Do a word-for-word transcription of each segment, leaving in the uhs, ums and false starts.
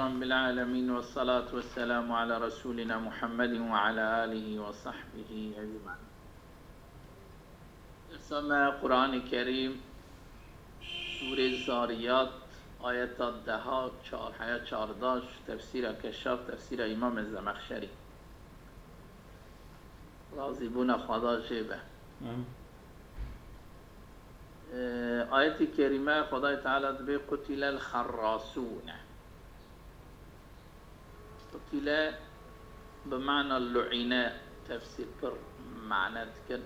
رب العالمين، والصلاة والسلام على رسولنا محمد وعلى آله وصحبه أجمعين. Dersa me Qur'anê Kerîm, Sûrê Zariyat, ayeta deha, çar heya çarda, ji tefsîra Keşaf, tefsîra Îmamê Zemexşerî. Razîbûna Xweda jê be. Amin. Ee, ayetê kerîme Xwedayê Teala dibê, "Qutilel xerrasûne." Qutile bi mana lu'ine tefsîr pir mane dikin.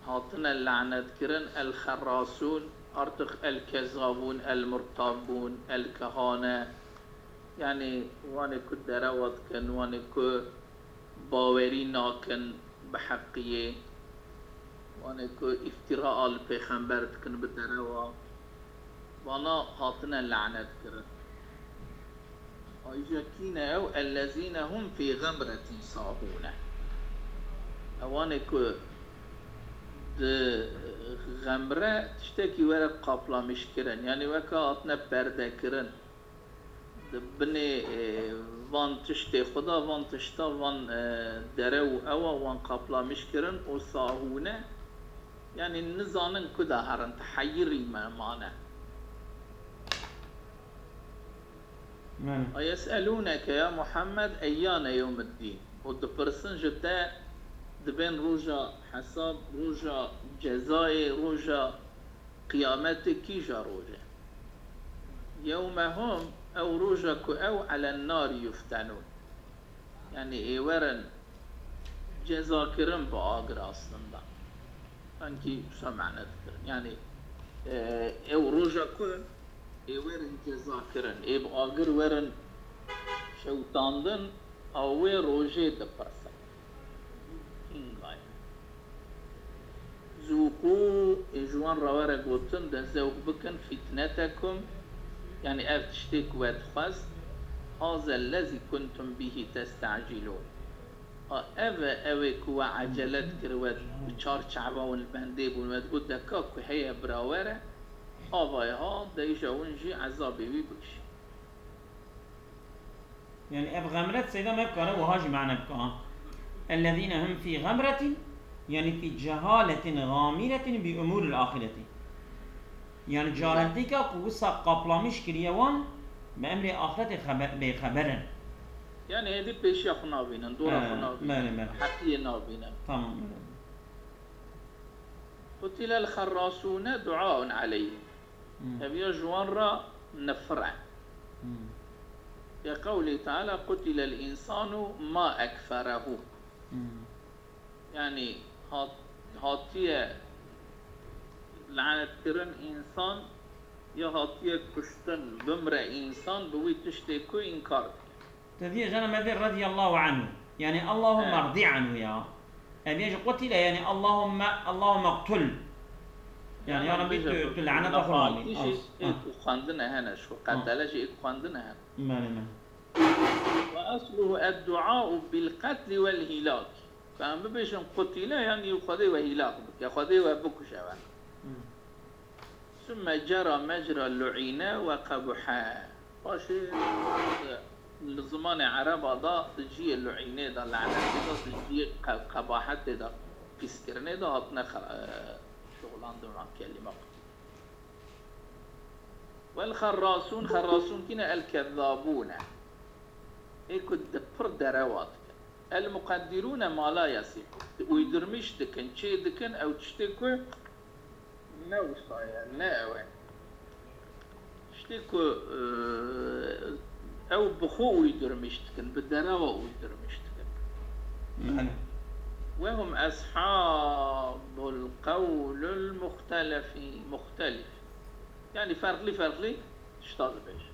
Hatine lanetkirin, el xerrasûn, artık el kezzabûn, el murtabûn, el kehane. Yani wanê ku derewa dikin, wanê ku bawerî nakin bi heqiyê, wanê ku îftîra li pêxember dikin bi derewa, vana hatine lanetkirin. Ayrıca kî ne ew? Ellezîne hum fî xemretin sahûne. Ewanê ku di xemre tiştekî were qaplamîşkirin, yanî weke hatine perdekirin. Di binê, e, van tiştê xwe de, van tişta, van, e, dere û ewa wan qaplamîş kirin û sahûne, yanî nizanin ku de herin, teheyirî me mane. Yani. Eyeselûneke ya Muhammed eyyane yewmiddîn. Û dipirsin ji te, dibên roja hesab, roja cezayê, roja Qiyametê kîja roj e? Yewme hum, ew roja ku ew elen nari yuftenûn. Yanî ê werin cezakirin bi agir aslında. Sankî wisa mane dikirin. Yanî, e, ew roja ku ê werin cezakirin, ê bi agir werin şewitandin, ew wê rojê dipirsin. Hingay. Zûqû, ê ji wan re were gotin de, zewq bikin, fîtnetekum, yanî ev tiştê ku we dixwest, hazel lezî kuntum bîhî testecîlûn. Ha, ev e, ew ê ku we ecele dikir, we bi çar çava hûn li bendê bûn, we digot, de ka ku heye bira were, avayê ha, de îja hûn jî ezabê wî bikişîn. Yani ev xemret seyda me bikare wiha jî mane bike, ha. Ellezîne hum fî xemretin, yani fî cehaletin xamiretin bi umuril ahireti. Yani cahiltîka ku wisa qaplamîş kiriye wan, bi emrê axiretê xebe-, bêxeber in. Yani êdî pêşiya xwe nabînin, dora xwe He, nabînin, belê, belê. Heqiyê nabînin. Tamam, belê. Qutilel xerrasûne duaun aleyhim. Hmm. Ev ya ji wan re nifir e. Hmm. Ya qewlê Teala, "Qutilel însanu ma ekferehu." Hmm. Yanî hat-, hatiye lanetkirin însan, ya hatiye kuştin, bimre însan bi wî tiştê ku înkar dike. Te diyê jana me dê radiyallahu anhu. Yani Allahümme He. rdi anhu ya. Ev yê ji qutile yani Allahümme, Allahümme qtul. Yani ya Rabbi tu, tu laneta xwe nabî. Ê ku xwendine hene şu, Ha. qetele jî ê ku xwendine hene. Mele, mele. Ve esluhu edduau bil qetli vel hilak. Ka em bibêjin qutile yani Xwedê we hilak bike, Xwedê we bikuje we. Hmm. Sümme cera mecra lu'ine ve kabuhe. Paşê li zimanê ereba de di cihê lu'înê de, lanetê de, di cihê qe-, qebahetê de, pîskirinê de hatine xe-, e, şixulandin van kelîme. Wel xerrasûn, xerrasûn kî ne? El kezzabûne. Ê ku di pir derewa dikin. El muqeddirûne ma la yesîh. Uydurmîş dikin, çê dikin ew tiştê ku ne wisa ye, ne ew e. Tiştê ku, e, ew bi xwe uydurmîş dikin, bi derewa uydurmîş dikin. Belê. Ve hum eshabul qewlul muxtelefî, muxtelif. Yani ferqlî ferqlî tişta dibêjin.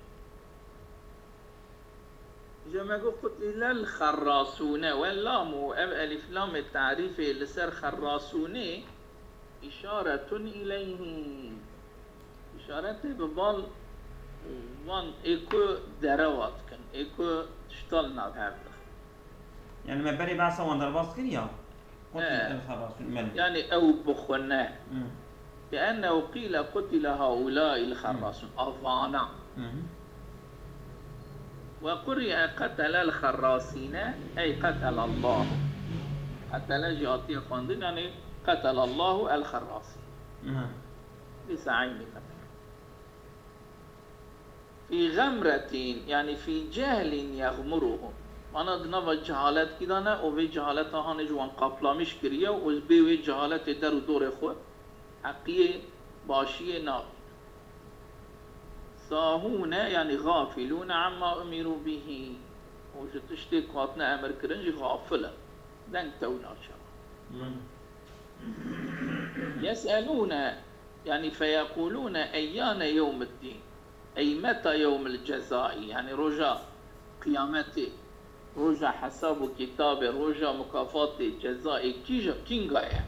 Îca me got, "Qutilel xerrasûne." We lam û ev elîflamê tarîfê li ser xerrasûnê îşaretun îleyhî. Îşaretê bi bal van ê ku derewa dikin, ê ku tişta li nav hev dixin. Yani me berê behsa wan derbas kiriya. Qutilel xerrasûn, belê. Yani ew bi xwe ne. Hı. Bi ennehu qîle qutile haulâil xerrasûn. Hı. Avana. Hı hı. وقرئ قتل الخراسين، أي قتل الله. قتل jî hatiye xwendin, yani قتل الله الخراسين. Hı. Dîsa eynî qetil. في غمرة، yani في جهل يغمرهم. Mana di nava cehaletkî de ne, û vê cehaleta hanê ji wan qaplamîş kiriye û ji bê wê cehaletê der û dorê xwe heqiyê, başiyê nabîne. ساهون، yani غافلون عما أمروا به. Û ji tiştê ku hatine emir kirin jî xafil in. Deng tew naçe. Hı. يسألون، yani فيقولون أيان يوم الدين، أي متى يوم الجزاء، yani roja qiyametê, roja hesab û kitabê, roja mukafatê, cezayê kîja, kînga ye.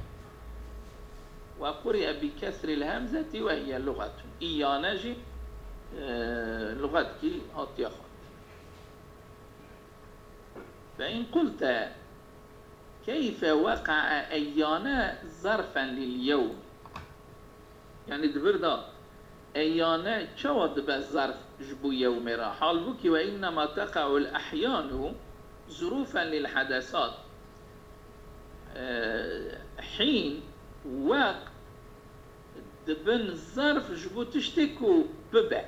وقرئ بكسر الهمزة وهي لغة. Îyane jî, e, luxetkî hatiye xwendin. فإن قلت كيف وقع أيان ظرفا لليوم؟ Yani di vir de eyane çawa dibe zerf ji bo yewmê re? Halbûkî وإنما تقع الأحيان ظروفا للحدثات. E, hîn, weqt dibin zerf ji bo tiştê ku bibe.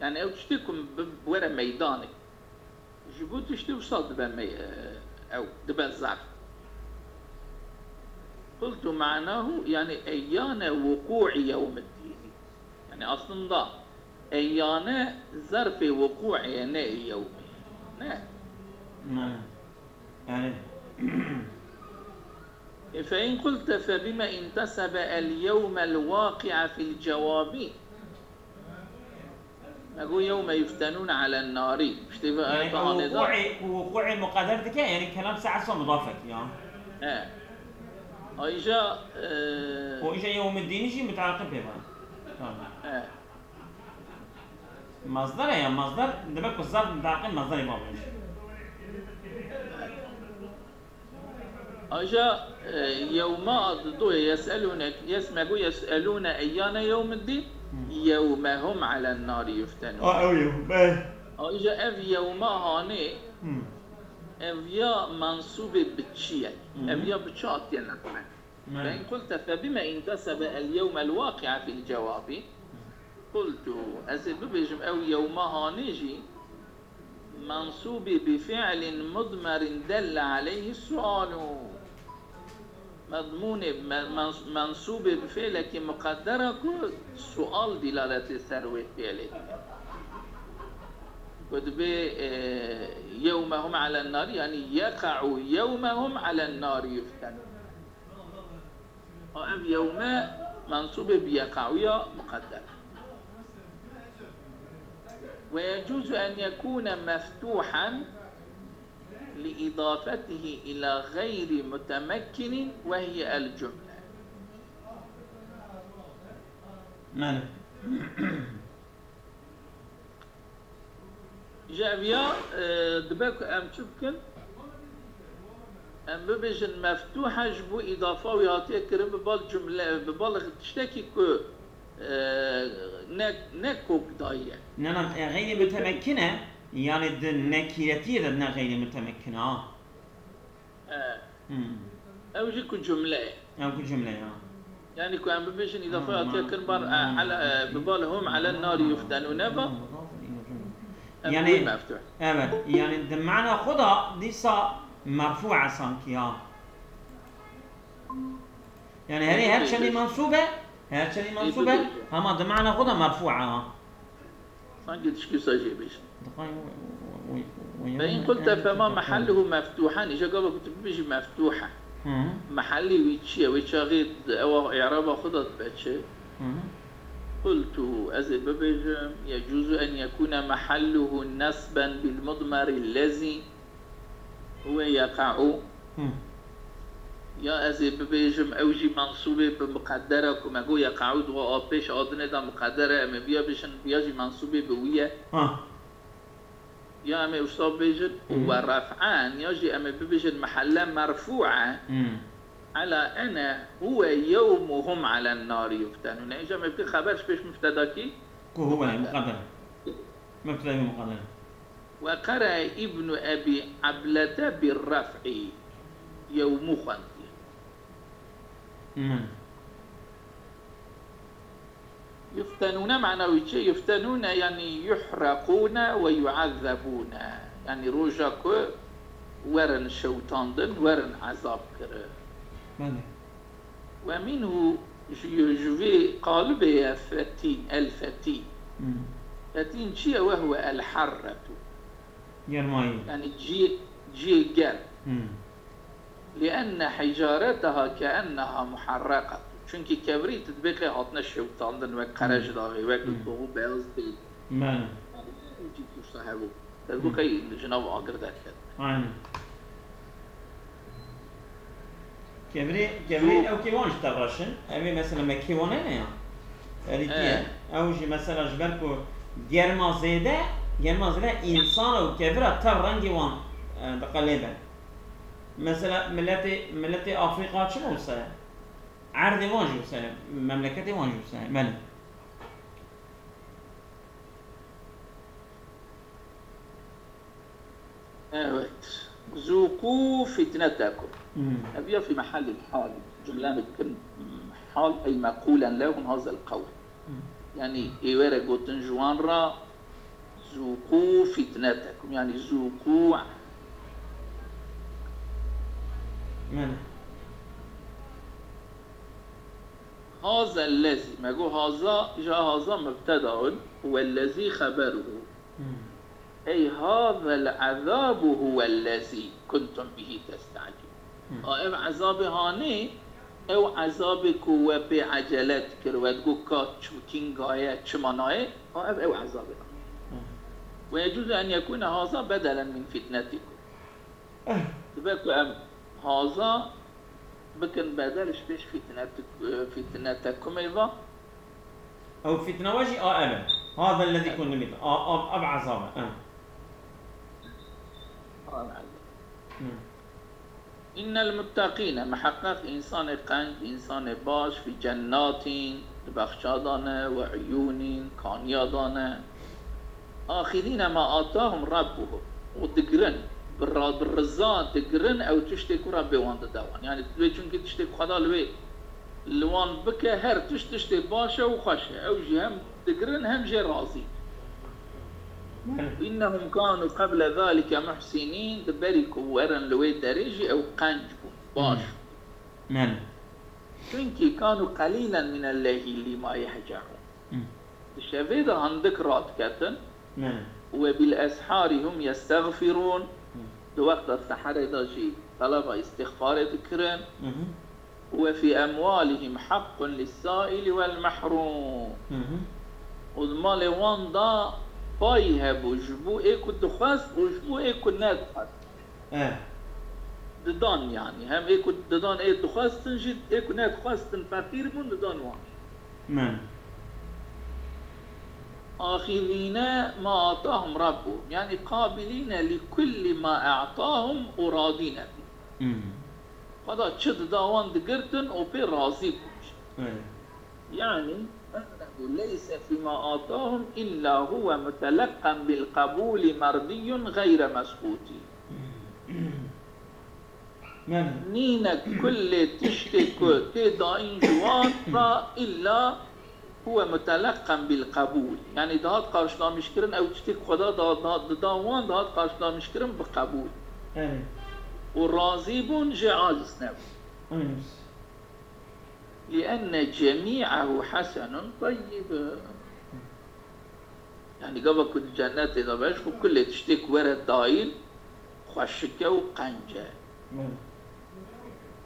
Yani ew tiştê ku bi-, were meydanê. Ji bo tiştê wisa dibe me-, ew, dibe zerf. قلت معناه، yani أيان وقوع يوم الدين. Yani aslında eyane zerfê wuku'ê ne yewmê. Ne? Ne. Yani فإن قلت فبما انتسب اليوم الواقع في الجواب؟ Me got يوم يفتنون على النار. Piştî vê Yani ayeta hanê de. Wuku'ê, wuku'ê muqedder dike, yani kelam saet son mudafek ya. He. Ayja, e, O îja yewmiddînî jî mutaleqin pê van. Tamam. He. Masdar e ya, masdar demek ku zaf mutaleqin masdarê bavê. Aja, e, yewma didoye, yes'elûne, yes-, me got yes'elûne eyyane yewmiddîn, Hı. Yewme hum alen nari yuftenûn. A, ew yewm, e. Aja ev yewma hanê, Hı. Ev ya mensûbê bi çi ye? Hı. Ev ya bi çi hatiye nesbe? Hı. Fe in qulte fe bime intesebe el yewmel waqi'a fil cewabi? Qultu, ez ê bibêjim ew yewma hanê jî, mensûbê bi fi'lin mudmerin delle aleyhi sualu. Mezmûnê, me-, mens-, mensûbê bi fi'lekî muqedder e ku sual dîlaletê ser wê fi'lê dike. Ku dibê, e, yewme hum alen nari, yanî yeqa'u yewme hum alen nari yuftenûn. Ev yewme mensûbê bi yeqa'uya muqedder. Ve yecuzu en yekûne meftûhen li idafetihi ila gayri mutemekkinin ve hiye el cumle. Belê. Ji ev ya, e, dibe ku em çi bikin? Em bibêjin meftûhe ji bo îdafa wî hatiye kirin bi bal cumle, bi bal tiştekî ku, e, ne, ne kok dayiye. Na, na, e, xeyrî mutemekkin e, yani di nekîretiyê de ne xeyrî mutemekkin e, ha. E. Hmm. Ew jî ku cumle ye. Ew ku cumle ye, ha. Yani ku em bibêjin îdafe Hmm, hatiye ma-, kirin bar, ma-, e, ala, e, bi bal hum alen nari yuftenûne va. Em Yani, wî meftûh. Evet, yani di mana xwe de dîsa merfû e sankî, ha. Yani herê her çendî mensûb e, her çendî mensûb e, bibêje. Hema di mana xwe de merfû e, ha. Sankî tişkî wisa jê bêjin. Diqay, we, we, we, we, Fe in qulte fema mehalluhu meftûhen, îja gava ku tu bibêjî meftûh e. Hı. Mehalê wî çi ye? Wê çaxê di ewa îraba xwe de dibe çi? Hı. Qultu, ez ê bibêjim, yecuzu en yekûne mehalluhu nesben bil mudmeri lezî huwe yeqa'u. Hı. Ya ez ê bibêjim, ew jî mensûbê bi muqedder e ku me got yeqa'u di wa a pêş a dinê de muqedder e, em ê viya bêjin, viya jî mensûbê bi wî ye. Ha. Ya em ê wisa bibêjin, Hı. we ref'en, ya jî em ê bibêjin mehelle merfû e, Hı. Ela ene huwe yewmuhum alen nari yuftenûn. Îca em ê bikî xeber ji pêş mubtedakî Ku huwe muqedder. Mubteda muqedder. وقرأ ابن أبي عبلة بالرفع. Yewmû xwendiye. Hmm. Yuftenûne mana wî çi? Yuftenûne, yanî yuhreqûne ve yuezzebûne. Yanî roja ku werin şewitandin, werin ezab kirin. Belê. Ve minhu, ji, ji vê qalibê ye fetîn, el fetîn. Hmm. Fetîn çi ye? Ve huve el harretu. Germayî. Yanî ciyê, ciyê germ. Hmm. Lienne hicareteha keenneha muharreqet. Çünkü kevirî tu dibê qey hatine şewitandin, wek qere ji davê, wek li toxû beyaz tê. Belê. Yanî, cî tişta hebû. Te dibû qey ji nav agir derket. Aynen. Kevirê, kevirê ew kêvan jî te reşin. Ev ê mesela me kêvanê ne ya? Erî kî ye? Ew jî mesela ji ber ku germa zêde, germa zêde însan û kevira tev rengê wan, e, diqelêbe. Mesela miletê, miletê Afrîka çi wisa ye? Erdê wan jî wisa ye, memleketê wan jî wisa ye. Belê. Evet. Zûqû fitnetekum. Hmm. Ev ya fî mehellil hal. Cumle dikin hal, ey meqûlen lehum hazel qewl. Hmm. Yanî ê were gotin ji wan re, zûqû fitnetekum. Yanî zûqû. Belê. Haza lezî. Me got haza, îja haza mubteda in, wellezî xeberuhu. Hmm. Ey hazel ezabu huwellezî kuntum bihî testecilûn. Hmm. A ev ezabê hanê, ew ezabê ku we pê ecele dikir, we digot ka çi kînga ye, çi mana ye, a ev, ew ezabê hanê. Hmm. Ve yecûzu en yekûne haza bedelen min fitnetikum. Eh. Dibe ku em haza bikin bedel ji pêş fitnetik-, fitnetekumê ve. Ew fitne we jî a ev e. Haza lezî kuntum bihî. A, a, ev ezab e. Eh. A, ev ezab. Hmm. Innel muttaqîne, miheqeq însanê qenc, însanê baş, fî cennatîn, di bexça de ne, we uyûnîn, kaniya de ne. Axizîne ma atahum Rabbuhum. Û digirin, bi ra-, bi riza digirin ew tiştê ku Rebbê wan dide wan. Yanî, tu dibê çunkî tiştê ku Xweda li wê, li wan bike, her tişt tiştê baş e û xweş e. Ew jî hem digirin hem jê razî. Belê. Innehum kanu qeble zalike muhsinîn, di berî ku werin li wê derê jî ew qenc bûn, baş bûn. Belê. Çunkî kanu qelîlen minel leyli ma yehceûn. Hmm. Di şevê de hindik radiketin. Belê. Ve bil esharî hum yestexfirûn. Hmm. Di wexta seherê de jî teleba îstixfarê dikirin. Mhm. Ve fî emwalihim haqqun lissaili vel mehrûm. Mhm. Û di malê wan de pay hebû ji bo ê ku dixwest û ji bo ê ku nedixwest. Eh. Didan yanî. Hem ê ku didan ê dixwestin jî, ê ku nedixwestin feqîr bûn, didan wan. Men. Axizîne ma atahum Rabbuhum. Yanî qabilîne li kulli ma e'tahum û radîne bî. Hmm. Xweda çi dida wan digirtin û pê razî bûn. Evet. Yani, أنه ليس فيما آتاهم إلا هو متلقى بالقبول مرضي غير مسكوت. Yani. Nîne kulê tiştê ku tê dayîn ji wan re illa huwe mutelaqen bil qebûl. Yani dihat qarşilamîşkirin ew tiştê ku Xweda da, da, dida wan dihat qarşilamîşkirin bi qebûl. Yani. Û razî bûn jê aciz nebûn. Aynen. لأن جميعه حسن طيب. Yani gava ku di cennetê de be, ji xwe kulê tiştê ku were dayîn xweşik e û qenc e.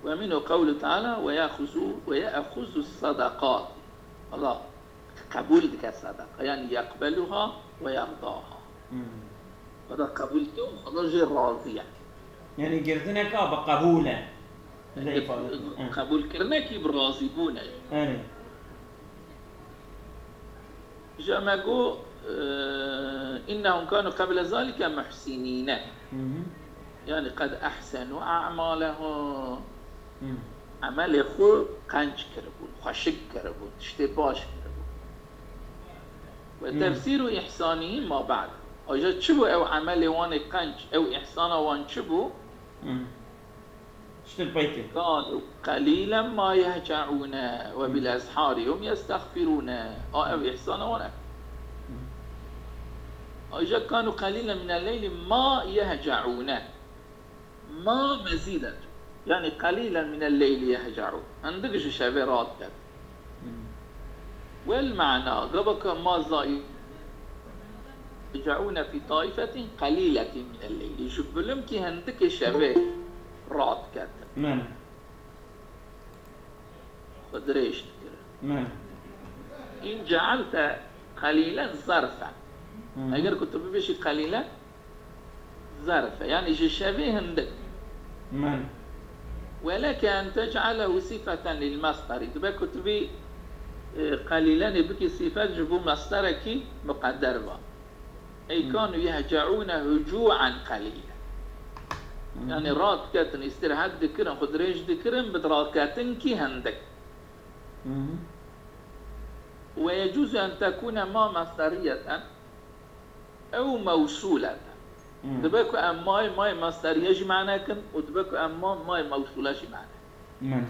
ومنه قوله تعالى ويأخذ، ويأخذ الصدقات. Allah qebûl dike sedeqa. Yani يقبلها ويرضاها. Hmm. Xweda qebûl dike û Xweda jê razî ye. Yani girtineka bi qebûl e. Qebûlkirinekî bi razîbûn e. Erê. Ji me got, e, إنهم كانوا قبل ذلك محسنين. Hı hı. Yani قد أحسنوا أعمالهم. Hı. Emelê xwe qenc kiribûn, xweşik kiribûn, tiştê baş kiribûn. Ve tefsîru ihsanihim ma ba'd. Aja çi bû ew emelê wan ê qenc, ew îhsana wan çi bû? Hmm. Ştir peytê. Kanu qelîlen ma yehceûne ve bil esharî hum yestexfirûne. A ew îhsana wan e. Hmm. Aja kanu qelîlen minel leyli ma yehceûne. Ma mezîdet. Yani qelîlen minel leyli yehceûn. Hindik ji şevê radiket. Hmm. Wel ma'na, gava ka ma zayî yehceûne fî taîfetin qelîletin minel leyli. Ji bilimkî hindikê şevê radiket. Men. Xwe dirêj dikirin. Men. În cealte qelîlen zerf e. Hı hı. Eger ku tu bibêjî qelîlen, zerf e. Yani ji şevê hindik. Men. Weleke en tec'alehu sifeten lil mesderi. Dibe ku tu vî, e, qelîlenê bikî sifet ji bo mesderekî muqedder ba. Ey Hı. kanu yehceûne hucû'en qelîlen. Hı hı. Yani radiketin, îstirahet dikirin, xwe dirêj dikirin, bi radketinkî hindik. Hı hı. Ve yecûzu en tekûne ma mesderiyeten ew mewsûleten. Hı. Dibe ku em mayê, mayê mesderiye jî mane kin û dibe ku em ma, mayê mewsûle jî mane. Men.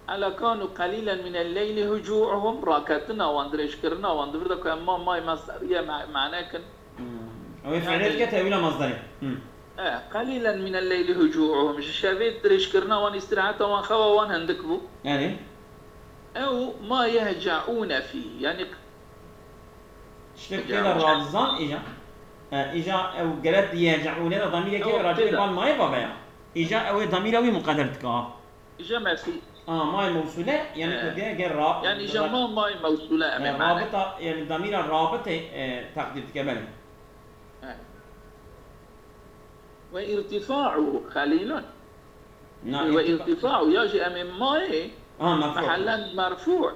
Ela kanu qelîlen minel leyli hucû'uhum, raketina wan, dirêjkirina wan, di vir de ku em ma, mayê mesderiye ma-, mane kin. Hmm. Ew ê Yani fiilê dike tewîla masderê. Hmm. E, qelîlen minel leyli hucû'uhum, ji şevê dirêjkirina wan, îstîraheta wan, xewa wan hindik bû. Yani? Ew ma yehceûne fî, yani Tiştek tê de radizan îja. E, îja ew geret yehceûne de damîrê kê Ew racî tê de. Ban mayê babe ya. Îja ew ê damîra wî muqeder dika. Îja mesî. A, mayê mewsûle, yani He. ku gê, gê ra-, Yani îja ra-, ma mayê mewsûle em ê e, mane. Rabita, yani damîra rabitê, e, teqdîr dike belê. He. Ve irtifa'u qelîlun. Na, Ve irtifa- irtifa'u ya jî em ê mayê Ha, merfu. mehellen merfu.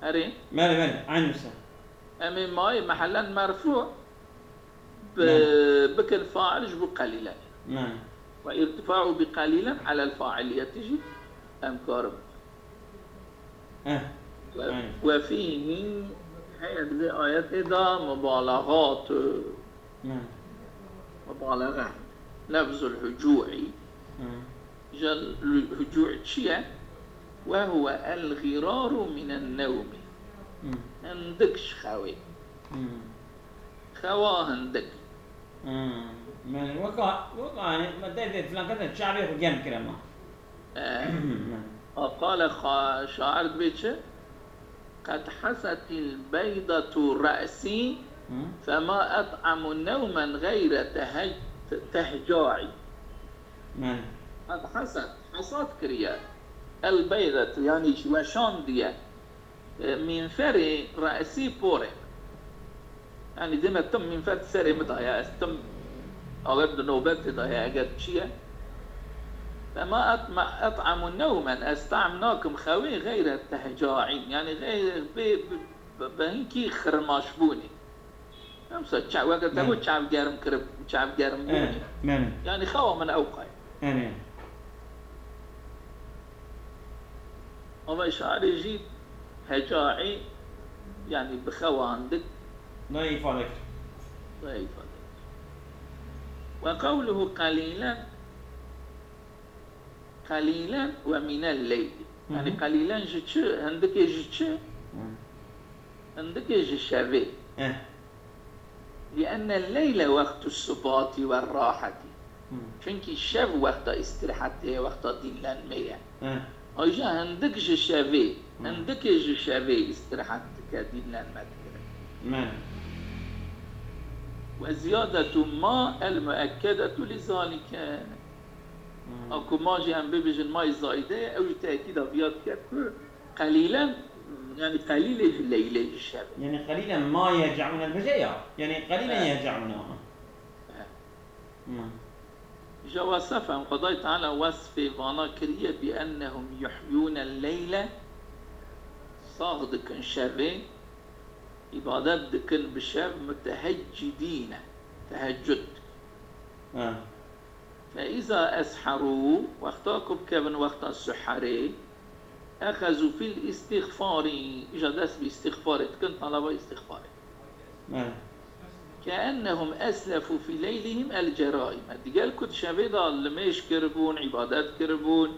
Erê. Belê, belê, eyn wisa. Em ê mayê mehellen merfu bi-, Belê. bikin fail ji bo qelîlen. Belê. Ve irtifa'u bi qelîlen alel failiyeti jî em karin. Eh, Ve, aynen. ve fîhî heye di vê ayetê de mubalaxat, Hı. mubalaxe. Lefzul hucû'î. Hı. Jel hucû' çi ye? Ve huwe el-xîraru minen newmî. Hı. Hindik ji xewê. Hı. Xewa hindik. Hmm. Me weka, weka, yani, me derdê filan kese çavê xwe germ kire ma. Eh. Hmm. A qale xa-, şair dibê çi? Qed hesetil beydetu re'sî, Hmm. fema et'amu newmen geyre tehec-, te-, tehca'i. Men. Qed heset, hesat kiriye. El beydet, yani weşandiye. E, mînferê re'sî porê. Yani dime tim mînfer serê min daye, ez tim awer di nobetê daye, eger çi ye. Fema et'me-, et'amu newmen, ez tam nakim xewê geyre tehca'în. Yani geyre bê, bi, bi, bi hinkî xirmaşbûnê. Em sa ça-, weke te Belê. got çav germ kirib, çav germ bûnê. Evet, belê. Yani xewa min ew qay. Belê. Ama şairê jî hecaî, yani bi xewa hindik Nayê îfade kir. nayê îfade kir. Ve qewluhu qelîlen, qelîlen ve minel leyli. Hı hı. Yani qelîlen ji çi, hindikê ji çi? Hı. Hindikê ji şevê. Eh. Li'ennel leyle wextus subati ve raheti. Hı. Çunkî şev wexta îstirahetê ye, wexta dînlenmê ye. Hı. Aja hindik ji şevê, Hı. hindikê ji şevê îstirahet dike, dînlenme dike. Men. Ve ziyadetu ma el muekkedetu li zalike. Hı. A ku ma jî em bibêjin ma zayde ye, ew jî tekîda viya dike ku qelîlen, yani qelîlê ji leylê ji şevê. Yani qelîlen ma yehceûne dibêje ya. Yani qelîlen Evet. yehceûne. Evet. Hı. Ji wesefen Xwedayê Teala wesfê vana kiriye bi ennehum yuhyûnel leyle, sax dikin şevê, îbadet dikin bi şev, muteheccidîne, teheccud. Ha. Fe îza esherû, wexta ku bikevin wexta suherê, exezû fil îstîxfarî, îja dest bi îstîxfarê dikin, talaba îstîxfarê. Evet. كأنهم أسلفوا في ليلهم الجرائم. Digel ku di şevê de limêj kiribûn, îbadet kiribûn.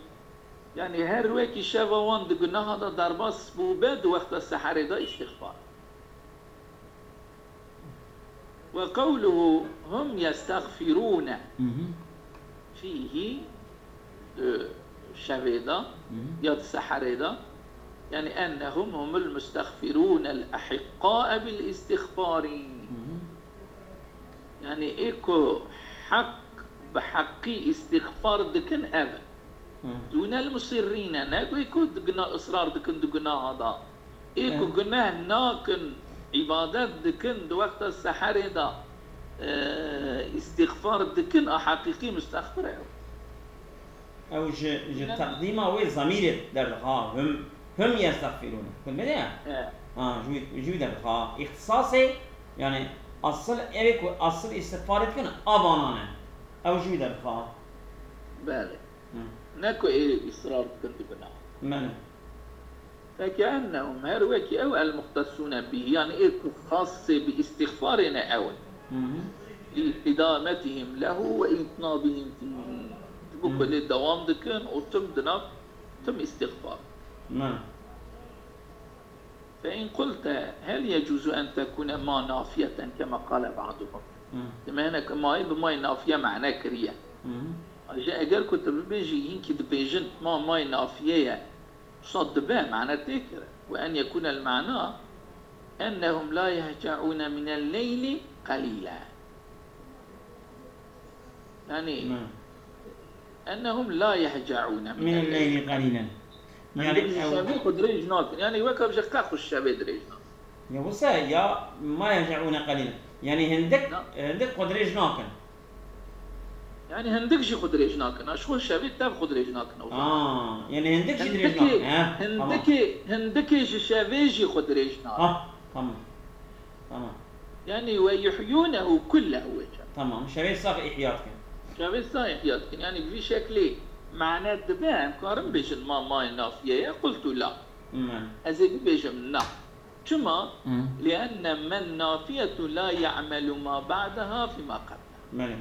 Yanî her wekî şeva wan di gunaha de derbas bûbe, di wexta seherê de îstixfar. وقوله هم يستغفرون Mhm. فيه, di şevê de Mhm. ya di seherê de, yanî أنهم هم المستغفرون الأحقاء بالاستغفار. Mhm. Yanî ê ku heq bi heqî îstixfar dikin ev in. Mhm. دون المصرين, ne ku ê ku di guna-, israr dikin di gunaha de. Ê ku Evet. guneh nakin, îbadet dikin, di wexta seherê de, e, îstixfar dikin, a heqîqî mustexfir e. Ew ji, ji Yani- teqdîma wê zemîrê derdixa, hum, hum yestexfirûne. Hum ne ya? E, Ha, ji wî, ji wî derdixa. Îxtisasê, yani asıl, ev ê ku asıl îstixfarê dikin, a vanan e. Ew ji wî derdixa. belê. Hı. Ne ku ê israr dikin di gunaha. Belê. فكأنهم, her wekî ew, المختصون به, yanî ê ku xasê bi îstixfarê ne ew in. Hı hı. لإقدامتهم له وإطنابهم فيه. Ji bo ku Hı. lê dewam dikin û tim di nav, tim îstixfar. Belê. فإن قلت هل يجوز أن تكون ما نافية كما قال بعضهم؟ Hı. Dime hinek mayê bi mayê nafiye mane kiriye. Hı hı. Ji eger ku tu bibêjî, hinkî dibêjin ma mayê nafiye ye, wisa dibe mane tê kire. وأن يكون المعنى أنهم لا يهجعون من الليل قليلا. Yanî, Hı. أنهم لا يهجعون من Min الليل. leyli qalilen. Yani Yanî, ew, şevê xwe dirêj nakin. Yanî, weke bije qe xwe şevê dirêj nakin. ya wisa ya ma yehceûne qalilen. Yani hindik, Na. hindik xwe dirêj nakin. Yanî, hindik jî xwe dirêj nakin. Ha, ji xwe şevê tev xwe dirêj nakin. O zaman. Aa, yani hindik jî dirêj Hindikê, nakin. Ha, tamam. hindikê, hindikê ji şevê jî xwe dirêj nakin. Ha, tamam. Tamam. Yanî, ويحيونه كله. Tamam. Şevê sax ihya dikin. Şevê sax ihya dikin. Yanî, bi vî şeklê mane dibe, em karin bêjin ma mayê nafiye ye, قلت لا. Hı. Ez ê bibêjim na. Çima? Hı. لأن ما النافية لا يعمل ما بعدها فيما قبلها. Belê.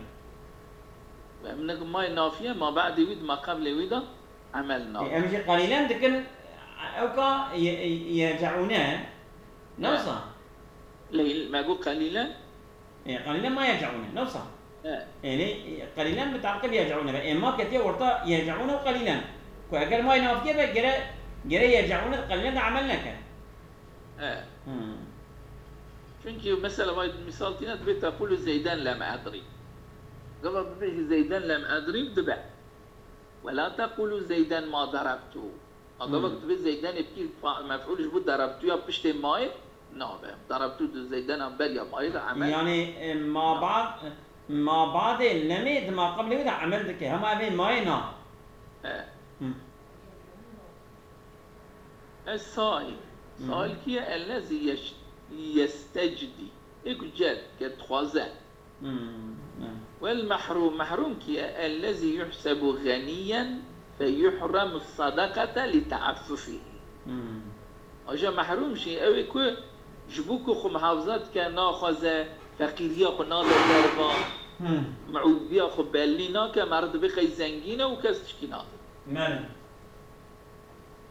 Em ne mayê nafiye ma badê wî di ma qeblê wî de emel E, nakin. em jî qalilen dikin, ewka ye-, ye-, yehceûne. Ne wisa? Leyl, me got qalilen. E, qalilen ma yehceûne. Ne wisa? He. Yani, e, qalilen bi taqib yehceûne be. E, ma ketiye orta yehceûne û qalilen. Ku eger ma nafiye be, gere, gere yehceûne qalilen de emel neke. He. Hmm. Çünkü mesela vay misal tîne dibê تقول زيدا لم أضرب. Gava bibêjî زيدا لم أضرب dibe. ولا تقول زيدا ما ضربته. Agava Hmm. dibê Zeydenê pîr fa-, mef'ûl ji bo ضربتوya piştê mayê nabe. ضربتو di Zeydena beriya mayê de emel. Yani, e, ma ba'd, ma ba'dê lemê di ma qeblê wê de emel dike. Hema evê mayê na. He. Hı. Es-sail. Hı. Sail kî ye? Ellezî yeş-, yestecdî. Ê ku ced ke dixwaze. Hmm, evet. Wel mehrûm, mehrûm kî ye? Ellezî yuhsebu ganiyen fe yuhramu sadakate li teaffufihi. Hmm. Aja mehrûm jî ew ê ku ji bo ku xwe muhafaza dike, naxwaze feqîriya xwe nade derva, Hmm. meûbiya xwe bellî nake, meriv dibê qey zengîn e û kes tişkî nade. Mene.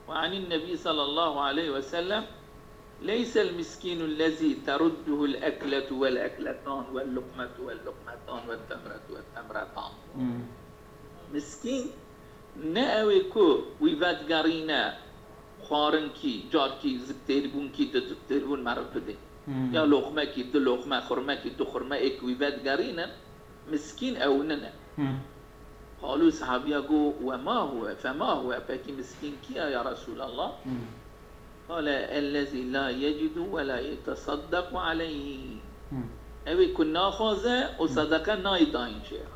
وعن النبي صلى الله عليه وسلم: ليس المسكين الذي ترده الأكلة والأكلتان واللقمة واللقمتان والتمرة والتمرتان. Hmm. Miskîn ne ew ê ku wî vedigerîne xwarinkî, carkî ziktêrbûnkî du ziktêrbûn meriv bidê. Hmm. Ya loqmekî, du loqme, xurmekî, du xurme ê ku wî vedigerînin, miskîn ew nine. Hmm. Qalû, sahabiya got, "Ve ma huve, fe ma huve, pekî miskîn kî ye ya Resûlallah?" Hmm. Qale, "Ellezî la yecidu ve la yetesaddequ aleyh." Hmm. Ew ê ku naxwaze û sedeqe nayê dayîn jê re.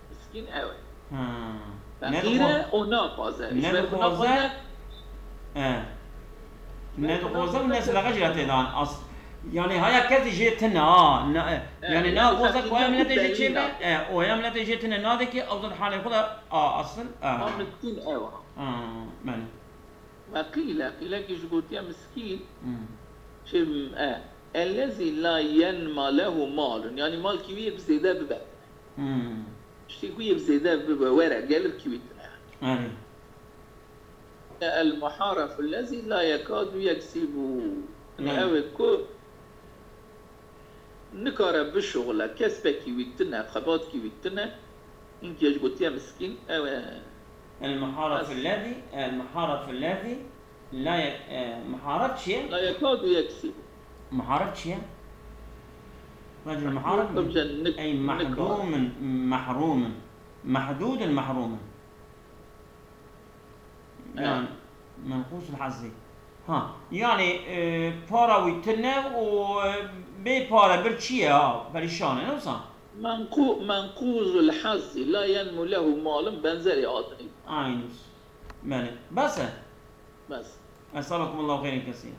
Miskîn ew e. Ha. Feqîr e û naxwaze. Ji ber ku naxwaze, E. Ne dixwaze û ne sedeqe jê re tê dan. As-, yani haya kesî jê tune, ha. Ne, e, E, yani yani naxwaze ku feqîriya haya miletê xwe jê çê bellî be, nake. E, o haya miletê jê tune nadeke, ew zor halê xwe de, a, asıl, a. Ha, miskîn ew e. A, belê. Ve qîle, qîlekî ji gotiye miskîn, Hmm. çi, e, Ellezî la yenma lehu malun. Yanî malkî wî yê bi zêde bibe. Hmm. Tiştê ku yê bi zêde bibe, were, gelir kî wî tine. Erê. El muharafu lezî la yekadu yeksîbu. Yanî Erê. ew ê ku nikare bişuxile, kesbekî wî tine, xebatkî wî tine. Hinkî ji gotiye miskîn, ew e. El muharafu Ez- lezî, el muharafu lezî la yek-, e, muharef çi ye? La yekadu yeksîbu. Muharef çi ye? Racul muharef Tabii canım, nik-, Ey nikare. mahdumun, mahrumun. Mahdudun mahrumun. Evet. Yani, menqusul hazzi. Ha, yani, e, para wî tine û, e, bê pare bir çi ye ha? Perîşan e, ne wisa? Menqu-, menquzul hazzi la yenmu lehu malun benzerî adinî. Aynı. Belê. Bes e? Bes. Esabakumullahu xeyren kesîra.